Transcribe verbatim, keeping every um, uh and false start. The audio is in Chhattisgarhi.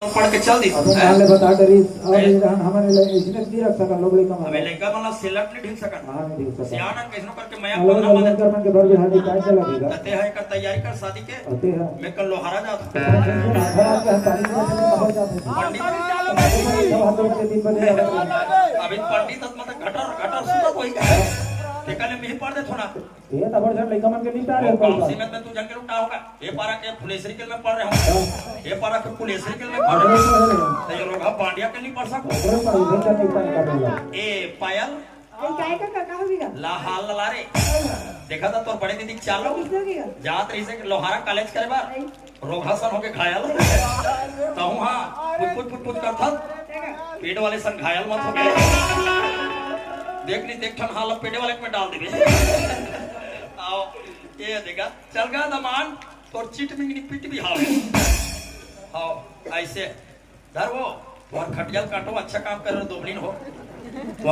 पढ़ के चल दी। अपन काल ले बता डरिस, अब ए रहन हमन ले इसने नहीं रख सकन लोग लइका मन। अबे लइका मन ला सिलट नहीं ढील सकन। हाँ, नहीं ढील सकन। सियान हन कइसनो करके मया अलग पन्ना अलग बांधे। कर मन के बर बिहार निकाल चला देगा। तते है कर तैयारी कर शादी के। अते है। मैं कल लोहारा जात हूँ। पंडित। सब हाथ जोड़ के दिन बजे। अभी पंडित आत्मा तक घटर घटर सुतत होई का। ते कल मैं पढ़ देथो ना। ये तबर झन लइका मन के निपटा ले वो कोई बात। सीमेंट में तू जंगल उठा होगा। ये पारा के फुलेसरी के में पढ़ रहे हो। ये पारा के फुलेसरी के में पढ़ रहे हो। तो ये रोगहा पांड्या के नहीं पढ़ सको। ए पायल। ए, काय का, का, का हो गया? ला हाल ला रे। देखा था तोर बड़े दीदी के चाल लो। किसने किया? जात रही से लोहारा कॉलेज करे बार। नहीं। रोगहा सन होके घायल। तहूँ हाँ, पुच पुच पुच पुच करथस। पेट वाले सन घायल मत हो गए। देख नहीं, देख ठन हाल पेटे वाले में डाल देबे। आओ, ये देखा, चल गा दमान, तोर चिट मिंगनी पिट भी हावे। आओ, ऐसे। धर वो, तोर खटिया काटो, अच्छा काम कर रहे हो, दोबलिन हो। तोर